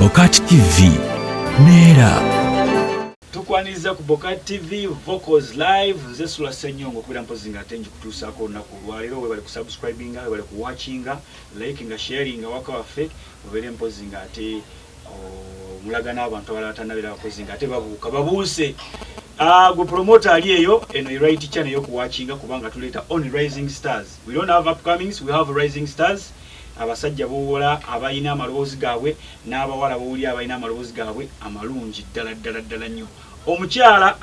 Bokat TV neera. Tukwaniriza ku Bokat TV Vocals Live. Nze Sula Ssenyongo okubeera mpozi nga ate njikutuusaako olunaku olwaleero. Webale ku subscribinga, webale ku watchinga, likinga, sharinga waka waffe, obeere mpozi nga ate omulaga n'abantu abalala batanabeera bakozi nga ate babuuka babuuse. Gwe promoter ali eyo, eno ye right channel ey'okuwatchinga kubanga tuleeta only rising stars. We don't have upcomings, we have rising stars. Abasajja bowola abalina amaloboozi gaabwe n'abawala bowulira abalina amaloboozi gaabwe amalungi ddala ddala ddala nnyo. Omukyala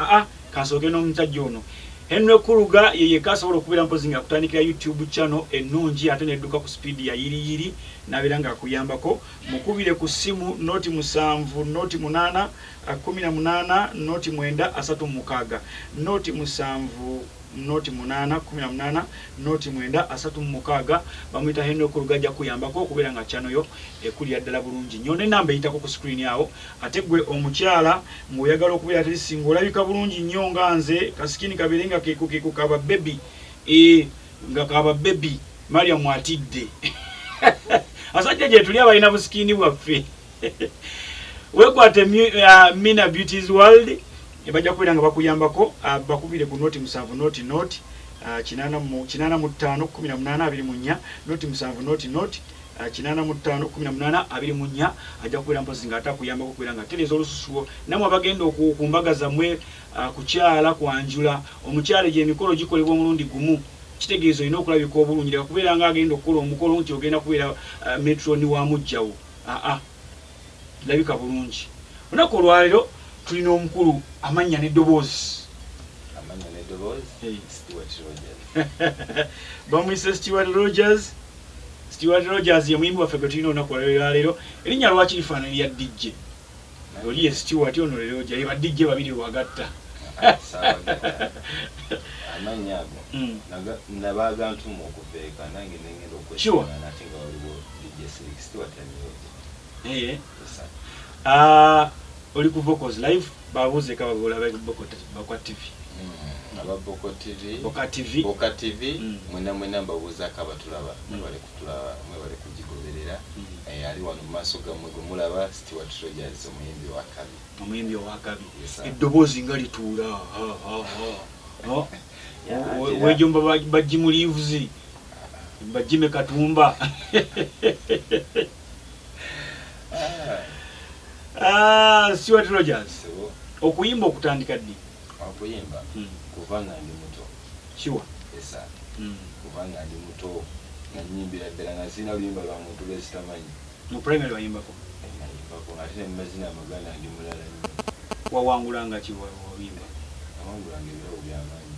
kansooke n'omusajja ono Henry Kuluga ye yekka asobola okubeera mpozi nga akutandikira YouTube channel ennungi ate nedduka ku speed ya yiriyiri n'abeera ng'akuyambako. Mukubire ku ssimu 0 7 0 8 18 0 9 36, 0 7 0 8 18 0 9 36. Bamuyita Henry Kuluga, ajja kuyambako okubeera nga channel yo ekulira ddala bulungi nnyo, n'enamba eyitako ku screen awo. Ate gwe omukyala ng'oyagala okubeera at least ng'olabika bulungi nnyo nga nze, ka skin kabeere nga keeko keeko kaba baby, nga kaba baby Mariam atidde asajja gye tuli abalina bu skin bwaffe, wekwate Mina Beauties World, bajja kubeera nga bakuyambako. Bakubire ku 0 7 0 0 85 18 24, 0 7 0 0 85 18 24. Ajja kubeera mpozi nga ate akuyambako okubeera nga atereeza olususu lwo. Nammwe abagenda ku mbaga zammwe, kukyala kwanjula omukyala, egyo emikolo gikolebwa omulundi gumu, kitegeeza olina okulabika obulungi. Leka kubeera nga agenda okukola omukolo nti ogenda kubeera matron wa mujjawo. Aa, labika bulungi. Olunaku olwaleero tulina omukulu, amannya n'eddoboozi. Amannya n'eddoboozi? Hey. Stuart Rogers. Bamuyise Stuart Rogers. Stuart Rogers ye muyimbi waffe gwe tulina olunaku olwaleero. Erinnya lwaki lifaanana erya DJ? Oli ye Stuart, ono le Roger, ye ba DJ babiri wagatta. Saabagatta. Amannya ago nabagantuma okuva eka, nange nengenda okwesanga ate nga waliwo DJ Slick Stuart and Roger. Eh. Yes, sir. Ah, oli ku Vocals Live, babuuze ka babola Bakwa TV. Aba Boko TV. Boka TV. Boka TV. Mwena mwena mbabuuzaako abatulaba. Mwebale kutulaba, mwebale kugigoberera. Ali wano mu maaso gammwe gwe mulaba, Stuart Rogers, omuyimbi wa kabi. Omuyimbi owakabi. Yes, sir. Eddoboozi nga lituula. Ha, ha, ha. No? Yeah, ate Wejomba ba Jim Reeves, bajime Katumba. Ah, Ah, Stuart Rogers, sebo. Okuyimba okutandika ddi? Okuyimba kuva nga ndi muto. Sure. Yes, sir. Kuva nga ndi muto nga nnyimbira ddala, nga sirina luyimba lwa muntu lwesitamanyi. Mu primary wayimbako? Nayimbako, ate ne mumazina amaganda ndi mulala nnyo. Wawangulanga ki wayimba? Nawangulanga ebirabo byamaanyi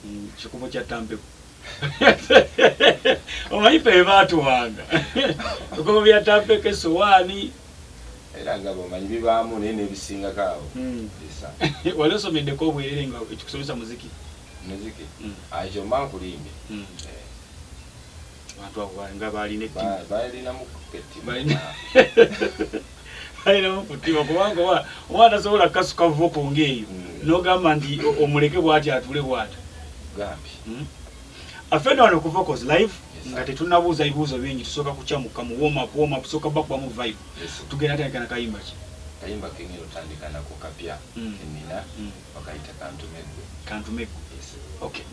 nnyo. Kikubo kya tampeko, omanyi fe baatuwanga ebikopo bya tampeko, esowaani. Era nga bwomanyi bibaamu, naye n'ebisingako awo. Yes, sir. Wali osomeddeko obwerere nga ekikusomesa muziki? Muziki? Ekyo mba nkulimbye. Eh, Abantu abo nga balina ettima. Balinamu ettima. Balinamu kuttima, kubanga omwana tasobola kukasuka vocal ng'eyo n'ogamba nti omuleke bw'ati atuule bw'ati. Gambi. Affe nno wano ku Vocals Live, Yes, nga sir. tetunnabuuza bibuuzo bingi, tusooka kukyamuka mu warm up. Warm up tusooka bakubamu vibe. Yes, sir. Tugenda tandika na kayimba ki? Kayimba kengenda otandika nako kapya kenina, bakayita Kantumegwe. Kantumegwe. Yes, sir. Okay.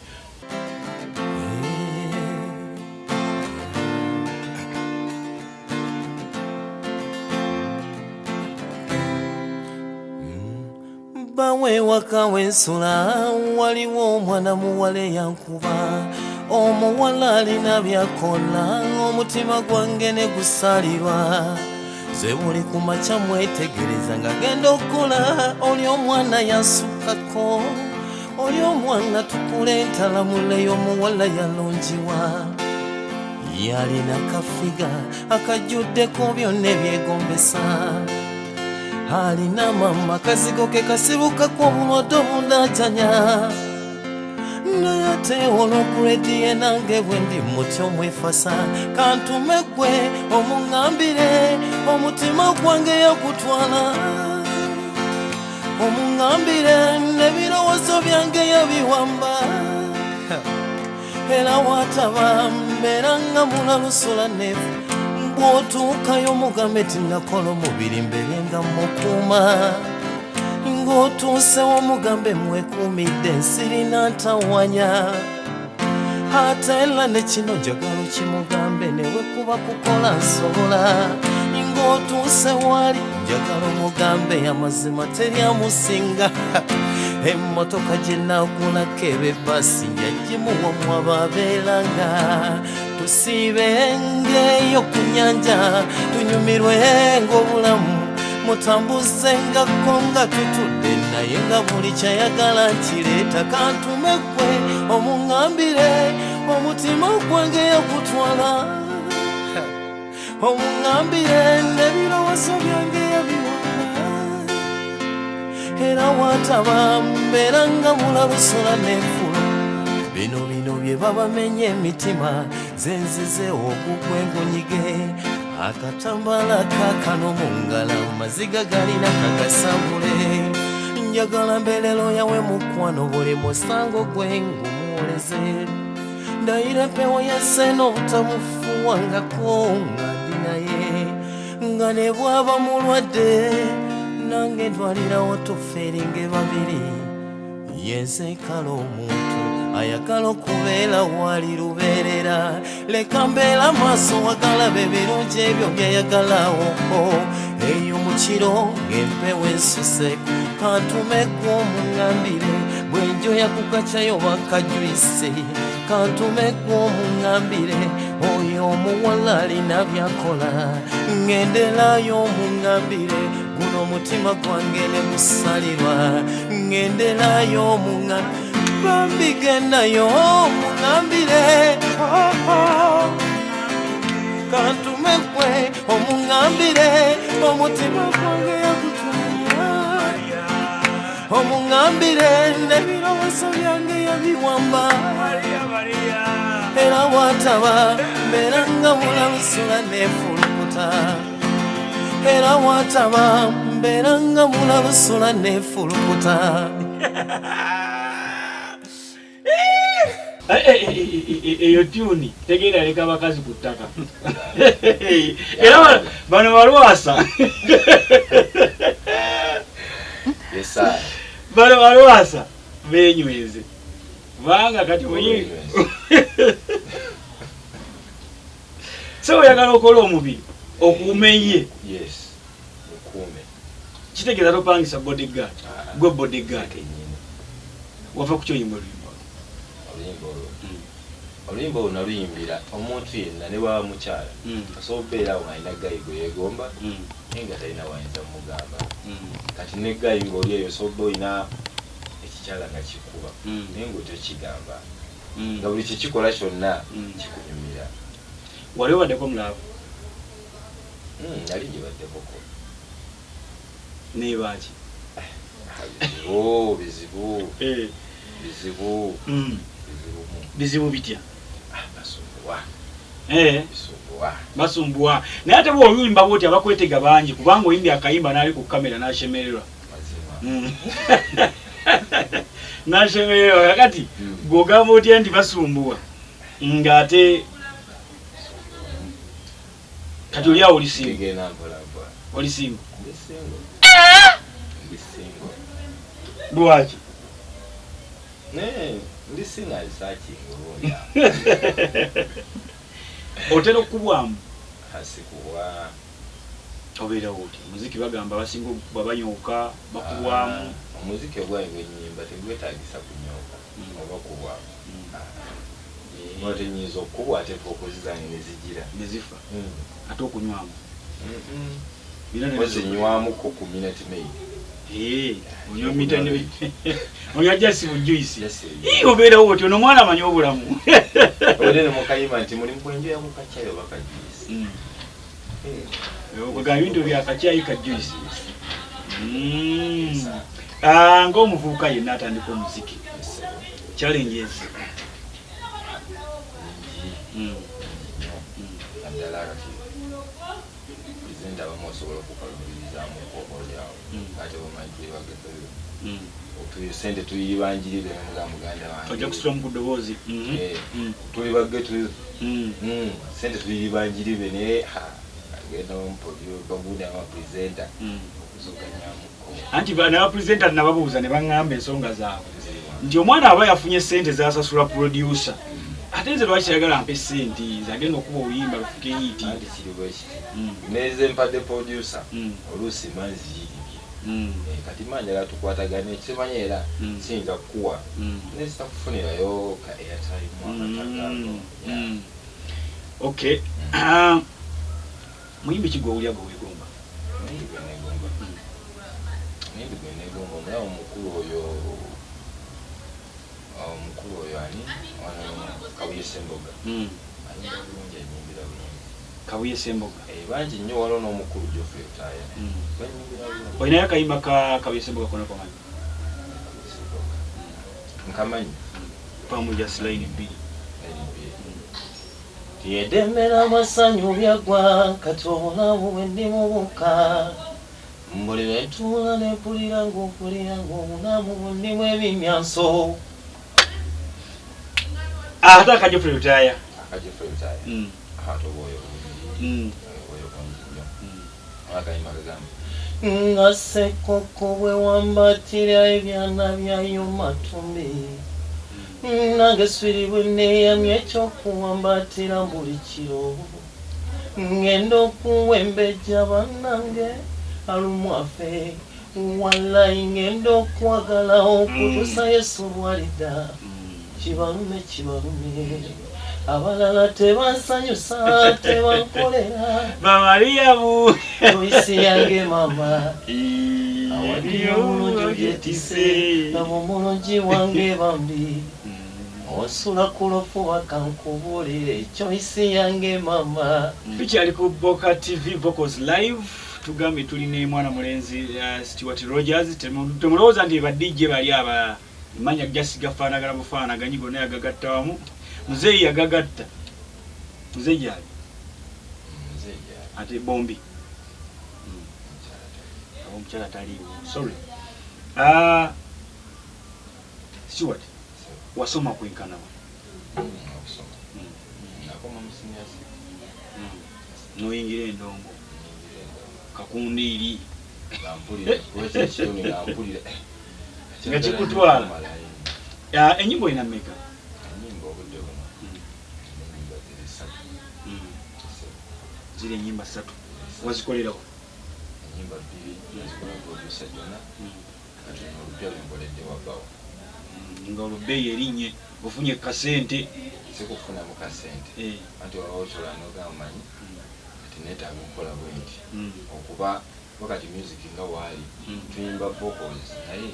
Bawe waka wensula waliwo omwana muwala eyankuba. Omuwala alina byakola, omutima gwange ne gusalirwa. Ze buli ku makya mwetegereza nga genda okukola. Oli omwana yansukako, oli omwana tukula entalamuleyo. Omuwala yalungiwa, yalina ka figure akajjuddeko byonna ebyegombesa. Alina mama kazigo ke kasibukako obulwadde obunatanya, naye ate olwokulediye nange bwe ndi mutyo omwefasa. Kantume gwe omuŋŋambire omutima gwange yagutwala, omuŋŋambire n'ebirowoozo byange yabiwamba. Era wataba mbeera nga mulalusula nefu. Bw'otuukayo mugambe ti nakola omubiri mbere. mukuuma ng'otuusewo mugambe mwekuumidde nsirina ntawanya ate era ne kino njagala okimugambe newe kuba kukola nsobola ng'otuuse wali njagala omugambe amazima teryamusinga emmotoka gye nagulako ebe bbaasi njagimuwa mwababeeranga tusiibengeeyo ku nnyanja tunyumirwenga obulamu mutambuzengako nga tutudde naye nga buli kyayagala nkireeta kantume gwe omuŋŋambire omutima gwange yagutwala omuŋŋambire n'ebirowoozo byange yabiwamba era wataba mbeera nga mulalusula n'enfulo bino bino bye babamenya emitima nze nzize ogugwe ngunyige akatambala kaakano mu ngalo amaziga galina kagasambule njagala mbeerero yawe mukwano buli musango gwe ngumuwoleze ndayira empewo yense n'obutamufuwangako nga ndi naye nga ne bwaba mulwadde nange ndwalirawo tufeeringe babiri yenze kala omuntu ayagala okubeera wali lubeerera leka mbeera maaso wagalaba ebirungi ebyo byayagalawo eyo mu kiro ng'empewo ensuse kantumeko omuŋŋambire bwenjoya kukakyayo bakajwise kantumeko omuŋŋambire oyo omuwala alina byakola ŋŋenderayo omuŋŋambire guno omutima gwange ne gusalirwa ŋŋenderayo omuŋŋambire bambi gendayo omuŋŋambire kantume gwe omuŋŋambire omutima gwange yagutwala omuŋŋambire n'ebirowoozo byange yabiwamba era wataba mbeera nga mulalusula neefulukuta era wataba mbeera nga mulalusula neefulukuta. Eyo tune tegenda leka bakazi ku ttaka era bano balwasa bano balwasa benyweze kubanga kati oyi so oyagala okola omubiri okuume ye kitegeeza topangisa bodyguard gwe bodyguard wava ku kyoyimba oluyimba oluyimba olwo naluyimbira omuntu yenna ne bwaba mukyala osobola okubeera awo ng'alina guy gwe yeegomba naye nga talina wayinza mugamba kati ne guy ng'oli eyo osobola obba olina ekikyala nga kikuba naye ng'otokigamba nga buli kyekikola kyonna kikunyumira. Wali obaddeko mu love? Nali ngibaddekoko. Nebaaki? Bizibu bizibu bizibu bizibu. Bizibu bitya? Basumbuwa. Bisumbuwa. Basumbuwa naye ate bw'oyimba bwoti abakwetega bangi kubanga oyimbye akayimba n'ali ku kamera n'ashemererwa n'ashemererwa kakati gw'ogamba otya nti basumbuwa ng'ate kati oli awo oli single? Bigenda mpola mpola. Oli single? Ndi single. Ndi single. Lwaki? Naye ndi single and searching oba oli awo. Otera okukubwamu? Sikubwa. Obeerawo otya? Omuziki bagamba abasinga okukuba banyooka, bakubwamu. Omuziki ogwange gwe nnyimba tegwetaagisa kunyooka oba kubwamu. Oba tenyinza okukubwa ate vocals zange ne zigira. Ne zifa. Ate okunywamu? Ozinywamuko ku Minute Maid. Onywa onywa just bu juice. Obeerawo otya? Ono omwana amanyi obulamu. Obadde ne mukayimba nti mulimu gwenjoya ku kacyayi oba ka juice. Okugamba ebintu bya kacyayi ka juice. Ng'omuvubuka yenna atandika omuziki, challenges Naddala kati presenter abamu osobola okukalubirizaamu oba oli awo ate bamanyi tuli bagezi sente tuyibanjirire nga muganda wange ojja kusitulamu ku ddoboozi. Tuli bagge tuli sente tuyibanjiribe naye Tugenda bagundi aba presenter okuzuganyamuko. Anti naba presenter nababuuza ne baŋŋamba ensonga zaabwe nti omwana aba yafunye sente zasasula producer, ate nze lwaki tayagala mpe sente nze agenda okuba oluyimba lufuke hit? Anti kiri bwe kiti, neze mpadde producer, oluusi mba nziyiribye. Kati mba njagala tukwatagane, simanyi era siyinza kukuwa nezitakufunirayo ka airtime akatagaako. Okay. Muyimbi ki gwowulya gwe weegomba? Muyimbi gwe negomba, muyimbi gwe negomba, omulaba omukulu oyo, omukulu oyo ani ono, Kabuye Semboga. Ayimba bulungi, ayimbira bulungi. Kabuye Semboga. Eh, bangi nnyo, waliwo n'omukulu Geoffrey Lutaaya, banyimbira bulungi. Olinayo akayimba ka Kabuye Semboga kona komanyi? Kabuye Semboga nkamanyi. Pamu just line bbiri. Eddembe amasanyu byaggwa, kati obulamu bwe ndi mubuka. Buli lwe ntuula ne mpulira ng'ompulira ng'obulamu bundimu ebimyanso. Ate aka Geoffrey Lutaaya? Aka Geoffrey Lutaaya, ate oba oyo bulungi. Oyo bulungi nnyo. Akayimba kagamba, nga ssekoko bwe wambatira ebyana byayo matumbi, nange siri bwe neeyamye ekyokuwambatira buli kiro, ngenda okuwembejja bannange alumwafe, wallayi ngenda okwagala okutuusa Yesu bwalidda. Kibalume, kibalume, abalala tebansanyusa, tebankolera. Bamariyamu. Choice yange mama, awali omulungi ogyetise nabo omulungi wange bambi, osula ku lufuba, kankubuulire choice yange mama. Tukyali ku Boka TV Vocals Live. Tugambye tuli ne mwana mulenzi Stuart Rogers. Temulowooza nti ba DJ bali aba manya just gafaanagana bufaanaganyi, gonna yagagatta wamu. Muzeeyi yagagatta, muzeeyi gyali. Muzeeyi gyali. Ate bombi? Omukyala tali. Omukyala taliiwo, sorry. Stuart, wasoma kwenkanawa? Okusoma nakoma mu senior six. Noyingira endongo? Nyingira endongo. Kakundiiri. Nga mpulira kuba ekirumi, nga mpulira Nga kikutwala. Malayi. Enyimba olina mmeka? Enyimba obudde buno enyimba ziri 3. Ziri enyimba 3, wazikolerawo? Enyimba 2 nazikola producer Jona, kati ono olupya lwenkoledde wabawo. Nga olubbeeyi erinnye, ofunye kasente. Sikufunamu kasente. Anti waba okyola nogamba manyi kati neetaaga okukola bwe nti, okuba wakati music nga waali tuyimba vocals, naye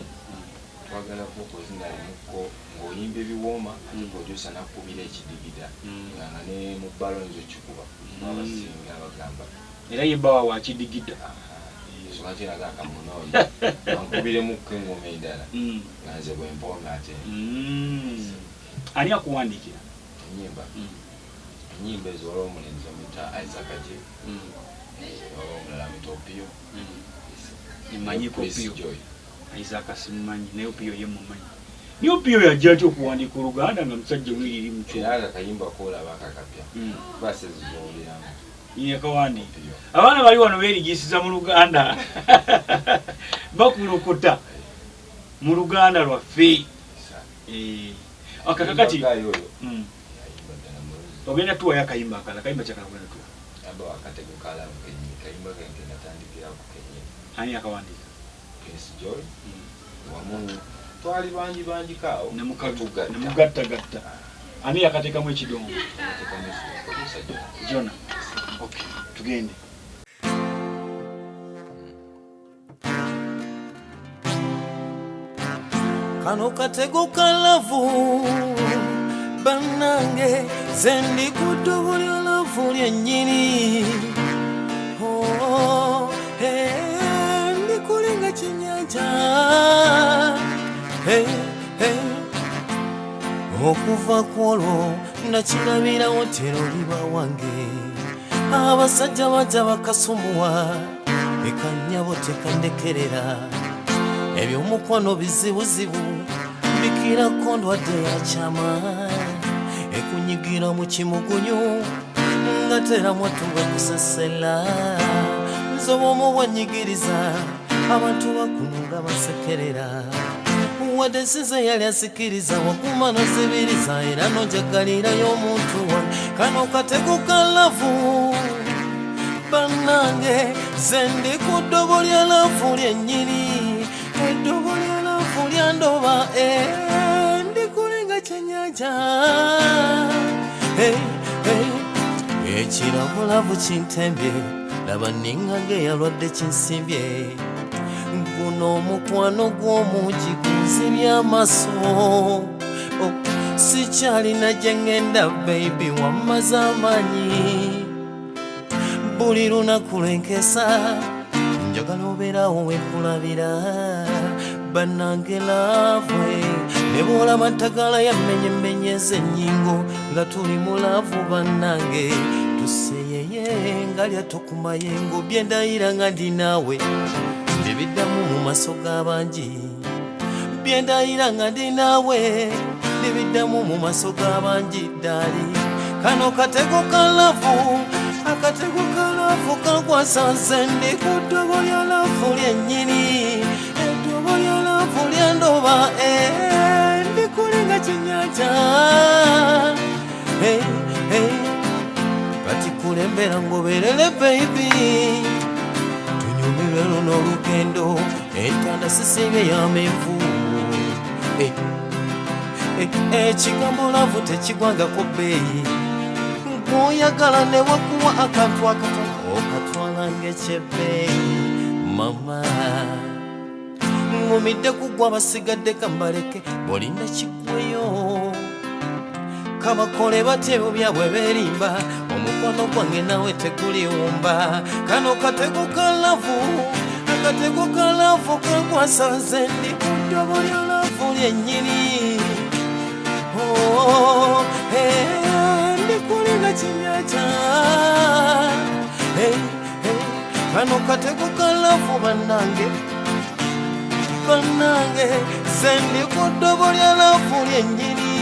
twagala vocals ngaalimukko ng'oyimba ebiwooma, ate producer nakubira ekidigida nga ne mu bbala oyinza okikuba. Abasinga bagamba Era ye bawa wakidigida. Ensonga kiraga akamunoonya ankubiremukko engoma endala nga nze bwe mpooma ate. Ani akuwandiikira? Enyimba? Enyimba ezo waliwo omulenzi bamuyita Isaac J, waliwo omulala amuyita Opio. Mmanyiko Chris Opio. Joy. Isaac simumanyi, naye Opio ye mumanyi. Naye Opio yajja atya okuwandiika Oluganda nga musajja wiriri mukyo? Era nga kayimba koolaba akakapya baasi ezizowuliramu. Yekawandiika? Opio. Abaana bali wano beerigisiza mu Luganda, bakulukuta mu Luganda lwaffe. Akakakati Guy oyo ayimba ddala mulungi. Ogenda tuwayo akayimba akala, akayimba kyakala ogenda tuwa? Aba akatego kalamu kenyini, kayimba kange natandikirako kenyini. Ani akawandiika? Prince Joy wamu, twali bangi bangiko awo. Tugatta. Nemugattagatta. Ani yakateekamu ekidongo? Tuteekamu ekidongo, producer Jona. Jona, okay, tugende. Kano katego ka love bannange, ze ndi ku ddubu lya love lyennyini. Oh, eh, ndi kulinga kinnyanja. Hey, hey. Okuva ku olwo nakirabirawo teroliba wange, abasajja bajja bakasumuwa, ekanyabo tekandekerera. Ebyomukwano bizibuzibu, bikirako ndwadde ya kyama, ekunyigira mu kimugunyu. Ate era mwattu bwekusesela nze obwomu bwanyigiriza abantu bakuno nga basekerera wadde sinze yali asikiriza wakuma nozibiriza era nojagalirayo omuntu wange kano katego ka love bannange nze ndi ku ddobo lya love lyennyini eddobo lya love lyandoba ndi kulinga kyennyanja. Hey, hey. Ekiravulavu kintembye laba ninga ng'eyalwadde kinsimbye guno omukwano gw'omungi gunzibye amaaso. Oh, sikyalina gye ŋŋenda baby wammaze amaanyi buli lunaku lwenkesa njagala obeerawo wenkulabira bannange love ne bw'olaba ntagala yammenyemenyeza ennyingo nga tuli mu love bannange tuseyeye nga lyato ku mayengo byendayira nga ndi naawe ndibiddamu mu maaso g'abangi byendayira nga ndi naawe ndibiddamu mu maaso g'abangi ddaali kano katego ka love akatego ka love kankwasanze ndi ku ddobo lya love lyennyini eddobo lya love lyandoba ndi kulinga kyennyanja. Hey, hey. Kati kulembera ngoberere baby tunyumirwe luno olugendo entanda sisiibye yamenvu. Ekigambo love tekigwangako bbeeyi nkoyagala ne wakuwa akantu akatono okatwala ng'ekyebbeeyi mama ŋŋumidde kugwa basigadde kambaleke bolinda kiggweyo kabakole batya ebyo byabwe beerimba omukwano gwange nawe teguliwumba kano katego ka love akatego ka love kankwasanze ndi ku ddobo lya love lyennyini. Oh, hey, ndi kulinga kinyanja. Hey, hey. Kano katego ka love bannange bannange nze ndi ku ddobo lya love lyennyini.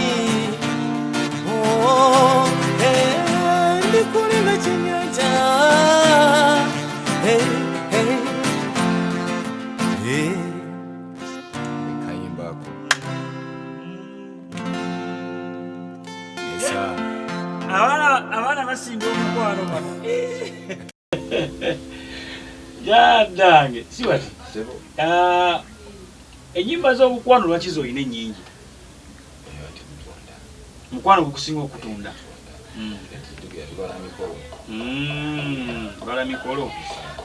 Oh, hey, ndi kulinga kinyanja. Hey, hey. Hey. Kayimba ako esa Abaana basinga omukwano bano jaddange si bati. Sebo. Ah, ennyimba z'omukwano lwaki z'olina ennyingi? Eyo nti kutunda. Mukwano gukusinga okutunda. Tugera tukola mikolo. Bala mikolo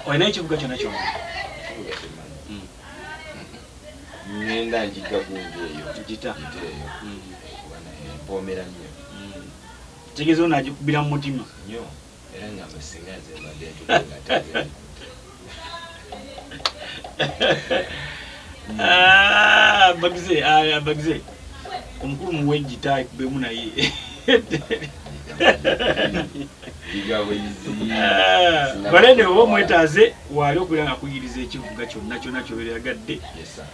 olina ekivuga kyonna kyonna? Kibuga kyemmanyi. Ngenda njiga gundi eyo. Gita. Gita eyo. Kuba naye mpoomera nnyo. Kitegeeza ono agikubira mu mutima. Nnyo era ngamba singa nze mbadde ntudde nga tegera. Ah, bagize ah, bagize omukulu muwe gita ekubemu naye. Njiga bweyizi. Balende oba omwetaaze waali okubeera nga akuyigiriza ekivuga kyonna kyonna kyobeera yagadde Yes sir.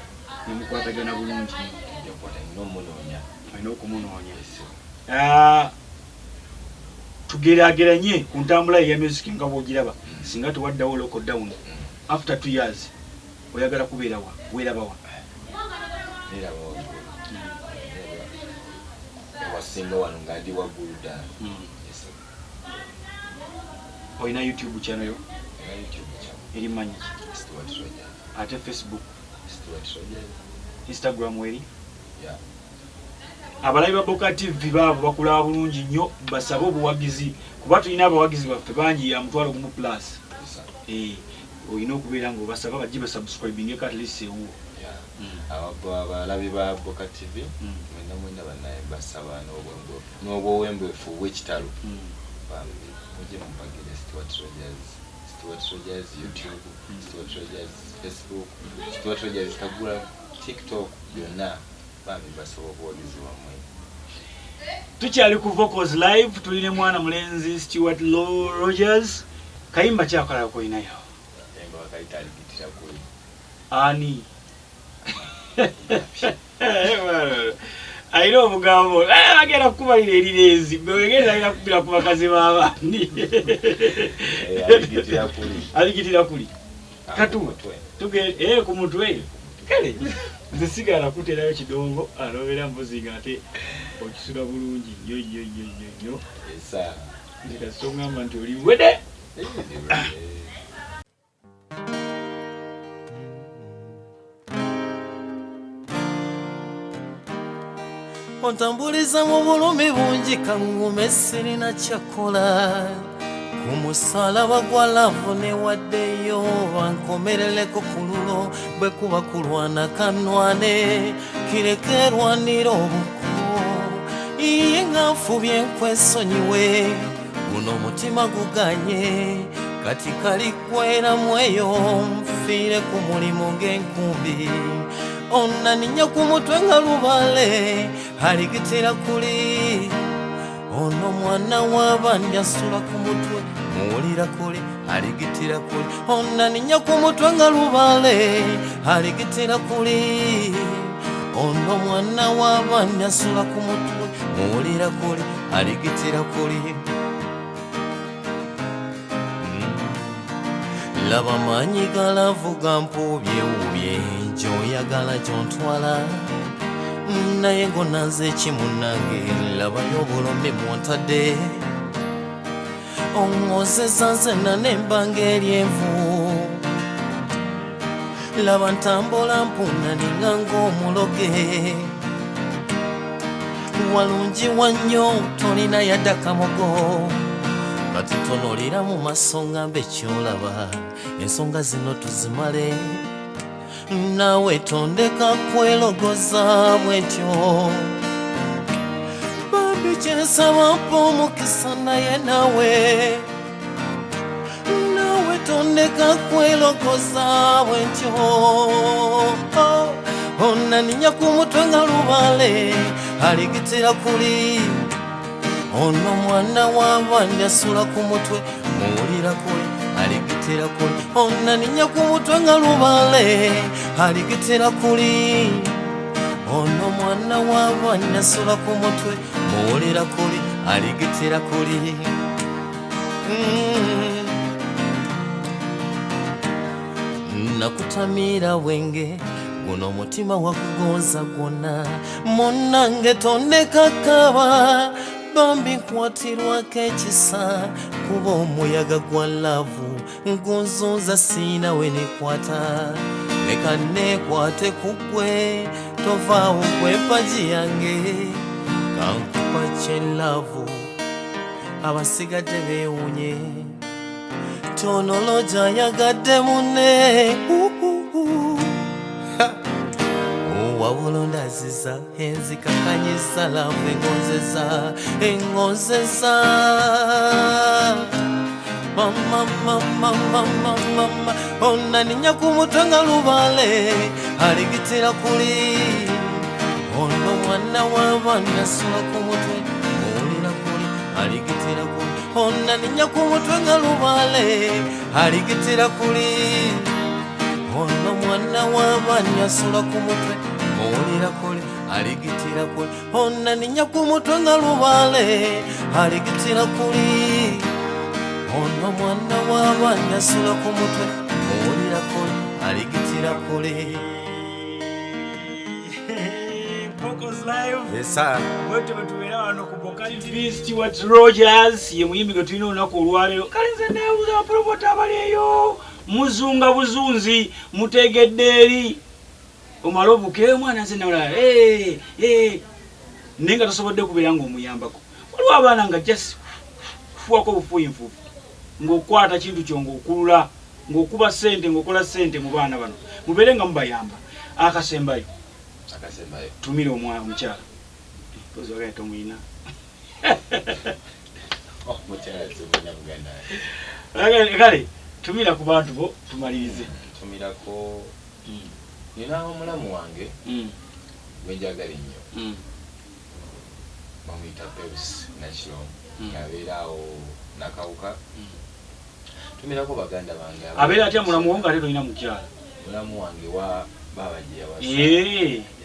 nemukwatagana bulungi. Nja kukwata nina omunoonya. Olina okumunoonya. Yes sir. Ah, tugeraageranye ku ntambula ye ya music nga bw'ogiraba singa tewaddawo lockdown after 2 years oyagala kubeerawa weerabawa? Neraba waggulu. Ewasinga wano nga ndi waggulu ddala. Yes sir. Olina YouTube channel yo? Era YouTube channel. Eri manyi ki? Stuart Rogers. Ate Facebook? Stuart Rogers. Instagram eri? Yeah. Abalabi ba Boka TV baabo bakulaba bulungi nnyo basabe obuwagizi kuba tulina abawagizi baffe bangi ya 10,000 plus. Yes sir. Eh, olina okubeera nga obasaba bajje basubscribingeko at least ewuwo. Yeah. Abalabi ba Boka TV mwena mwena bannaye basaba n'obwowembwefu obw'ekitalo bambi mujje mupagire Stuart Rogers, Stuart Rogers YouTube, Stuart Rogers Facebook, Stuart Rogers Instagram, TikTok, byonna bambi basaba obuwagizi wammwe. Tukyali ku Vocals Live tulina mwana mulenzi Stuart Law Rogers kayimba kyakalala kolinayo? Nga bakayita aligitira kuli. Ani? Alina obugambo agenda kukubalira erirenzi gwegenda alina kukubira ku bakazi b'abandi. Aligitira kuli katu tuge ku mutwe kale nze sigala kuterayo kidongo alobeera mbuzi nga ate okisula bulungi nnyo nnyo nnyo nnyo nnyo. Nze kasita oŋŋamba nti oli wede. Ontambuliza mu bulumi bungi kaŋŋume sirina kyakola ku musalaba gwa laavu newaddeyo bankomerereko ku lulo bwe kuba kulwana kanwane kireke erwanira obuko iye nga nfubye nkwesonyiwe guno omutima guganye kati kalikweramu eyo nfiire ku mulimu ng'enkumbi onaninya ku mutwe nga lubale aligitira kuli ono mwana w'abandi asula ku mutwe muwulira kuli aligitira kuli onaninya ku mutwe nga lubale aligitira kuli ono mwana w'abandi asula ku mutwe muwulira kuli aligitira kuli. Laba maanyi galavuga mpuubyewuubye gy'oyagala gy'ontwala naye ngonanze ekimunnange labayo obulumi mwontadde oŋŋozeza nzenna n'embanga eryenvu laba ntambula mpuna ninga ng'omuloge walungi wannyo tolina yadda kamogo kati tonolera mu maaso ngambe ky'olaba ensonga zino tuzimale nawe tondeka kwelogoza bwetyo bambi kyensaba mpa omukisa naye nawe nawe tondeka kwelogoza bwetyo onaninya ku mutwe nga lubale aligitira kuli ono mwana w'abandi asula ku mutwe muwulira kuli aligitira kuli onaninya ku mutwe nga lubale aligitira kuli ono mwana w'abandi asula ku mutwe muwulira kuli aligitira kuli. Nakutamira wenge guno omutima wakugonza gwonna munnange tondeka kaba bambi nkwatirwako ekisa kuba omuyaga gwa laavu ngunzunza siina we nekwata leka neekwate ku ggwe tovaawo kw'empagi yange kankupa ky'elaavu abasigadde beewuunye tonologi ayagadde munne wabula ondaziza enzikakanyiza laavu engonzeza engonzeza mama mama mama mama onaninya ku mutwe nga lubale aligitira kuli ono mwana w'abandi asula ku mutwe muwulira kuli aligitira kuli onaninya ku mutwe nga lubale aligitira kuli ono mwana w'abandi asula ku mutwe muwulira kuli aligitira kuli onaninya ku mutwe nga lubale aligitira kuli ono mwana w'abandi asula ku mutwe muwulira kuli aligitira kuli. Vocals Live. Yes sir. Bwetyo bwe tubeera wano ku Bokali TV Stewart Rogers ye muyimbi gwe tulina olunaku olwaleero. Kale nze neebuuza abapromota abali eyo muzunga buzunzi mutegedde eri omala obuke omwana nze nawulala naye nga tosobodde kubeera ng'omuyambako. Waliwo abaana nga just kufuwako obufuuyi nfuufu ng'okwata kintu kyo ng'okulula ng'okuba ssente ng'okola ssente mu baana bano mubeere nga mubayamba. Akasembayo akasembayo tumira omwana omukyala kozi wagala tomuyina omukyala simulina muganda wange. Kale tumira ku bantu bo tumalirize. Tumirako nina omulamu wange gwe njagala ennyo bamuyita Peus Nakiro abeera awo Nakawuka. Tumirako baganda bange abeera atya mulamu wo nga ate tolina mukyala? Mulamu wange wa baba gye yawasa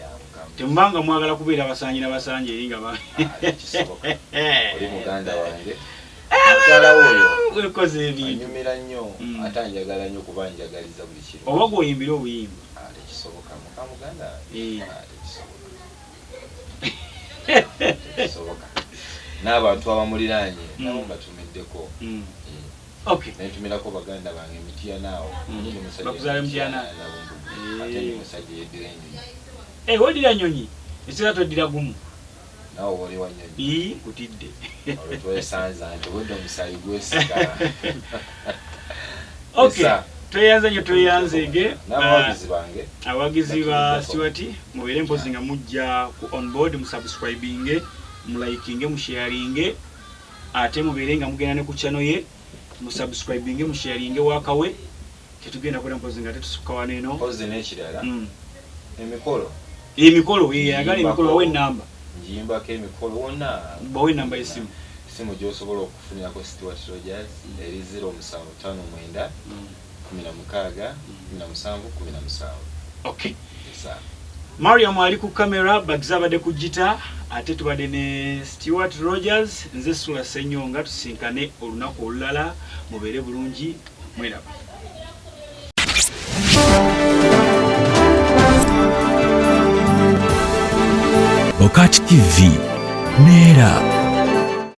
ya mukama. Temubanga mwagala kubeera basangi na basangi eri nga Ah, oli muganda wange. Mukyala oyo wekoze ebintu. Anyumira nnyo ate anjagala nnyo kuba njagaliza buli kimu. Oba gwoyimbira obuyimba. Ah, tekisoboka muka muganda wange. Ah, tekisoboka. Tekisoboka. N'abantu abamuliraanye nabo mbatumiddeko. Nentumirako baganda bange Mityana awo. Ndi musajja Bakuzaala Mityana? Nabumbugu. Ate ndi musajja yeddira ennyonyi. Eh, weddira nnyonyi? Ekiseera toddira gumu. Naawe oli wa nnyonyi. Ii, nkutidde. Olwo twesanza nti obwedda omusaayi gwesika. Okay. Esa. Tweyanze nnyo, tweyanzeege. N'abawagizi bange. Abawagizi ba Stuart, mubeere mpozi nga mujja ku on board, musubscribinge, mulikinge, musharinge, ate mubeere nga mugenda ne ku channel ye, musubscribinge, musharinge wakawe. Tetugenda kukola mpozi nga tetusukka wano eno. Mpozi n'ekirala. Emikolo. Emikolo, ayagala emikolo, bawe ennamba. Ngiyimbako emikolo wonna. Bawe ennamba y'essimu. Essimu gy'osobola okufunirako Stuart Rogers eri 0759 16 17 17. Okay. Esa. Mariam ali ku kamera, Bagza abadde ku gita, ate tubadde ne Stuart Rogers, nze Sula Ssenyonga, tusinkane olunaku olulala, mubeere bulungi, mweraba. Bokat TV, Neera.